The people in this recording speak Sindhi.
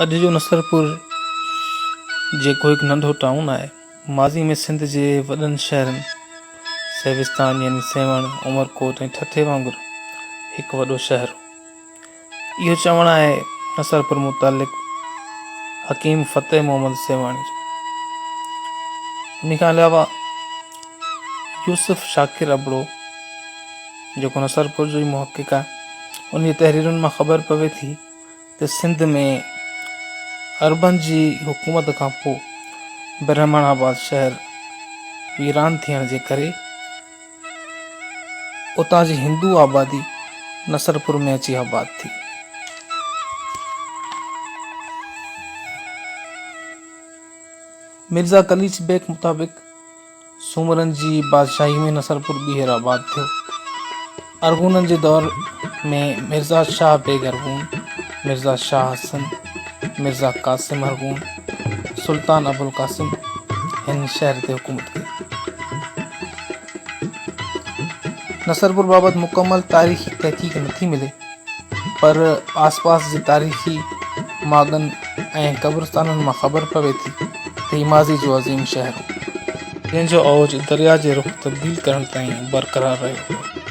اڄ جو نصرپور جيڪو هڪ ننڍو ٽائون آهي، ماضي ۾ سنڌ جي وڏن شهرن سيوستان يعني سيوهڻ، عمرڪوٽ ۽ ٺٽي وانگر هڪ وڏو شهر هو. اهو چوڻ آهي نصرپور متعلق حڪيم فتح محمد سيوهاڻي جو. ان کان علاوه يوسف شاڪر ابڙو جيڪو نصرپور جو ئي محقق آهي، ان جي تحريرن مان خبر پوي ٿي ته سنڌ ۾ عربن جي حڪومت کان پوء برهمڻ آباد شهر ويران ٿيڻ جي ڪري اتان جي هندو آبادي نصرپور ۾ اچي آباد ٿي. مرزا قليچ بيگ مطابق سومرن جي بادشاهي ۾ نصرپور ٻيهر آباد ٿيو. ارغونن جي دور ۾ مرزا شاهه بيگ ارغون، مرزا شاهه حسن، مرزا قاسم ارغون، سلطان ابوالقاسم هن شهر تي حڪومت ڪئي. نصرپور بابت مڪمل تاريخي تحقيق نٿي ملي پر آس پاس جي تاريخي ماڳن ۽ قبرستانن مان خبر پوي ٿي ته هي ماضي جو عظيم شهر هو. جنهن جو اوج درياء جي رخ تبديل ڪرڻ تائين برقرار رهيو.